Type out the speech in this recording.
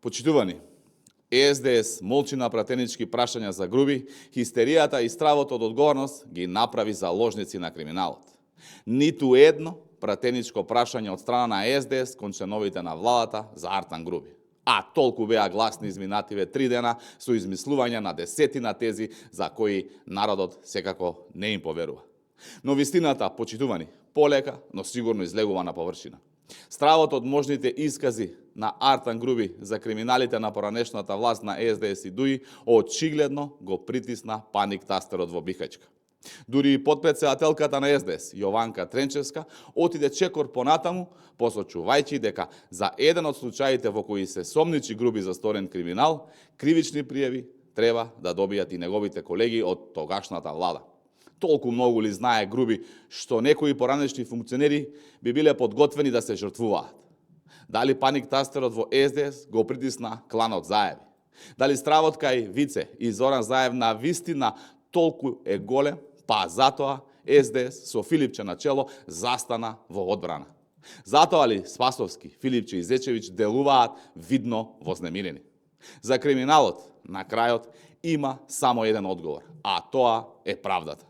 Почитувани, СДС молчи на пратенички прашања за груби, хистеријата и стравот од одговорност ги направи заложници на криминалот. Ниту едно пратеничко прашање од страна на СДС кон членовите на владата за Артан Груби. А толку беа гласни изминативе 3 дена со измислување на десетина тези за кои народот секако не им поверува. Но вистината, почитувани, полека, но сигурно излегува на површина. Стравот од можните искази на Артан Груби за криминалите на поранешната власт на СДС и ДУИ очигледно го притисна паник тастерот во Бихачка. Дури и подпредседателката на СДС, Јованка Тренчевска, отиде чекор понатаму, посочувајќи дека за еден од случаите во кои се сомничи Груби за сторен криминал, кривични пријави треба да добијат и неговите колеги од тогашната влада. Толку многу ли знае Груби што некои поранешни функционери би биле подготвени да се жртвуваат? Дали паник тастерот во СДС го притисна кланот Заеви? Дали стравот кај Вице и Зоран Заев на вистина толку е голем, па затоа СДС со Филипче на чело застана во одбрана? Затоа ли Спасовски, Филипче и Зечевич делуваат видно вознемирени? За криминалот на крајот има само еден одговор, а тоа е правдата.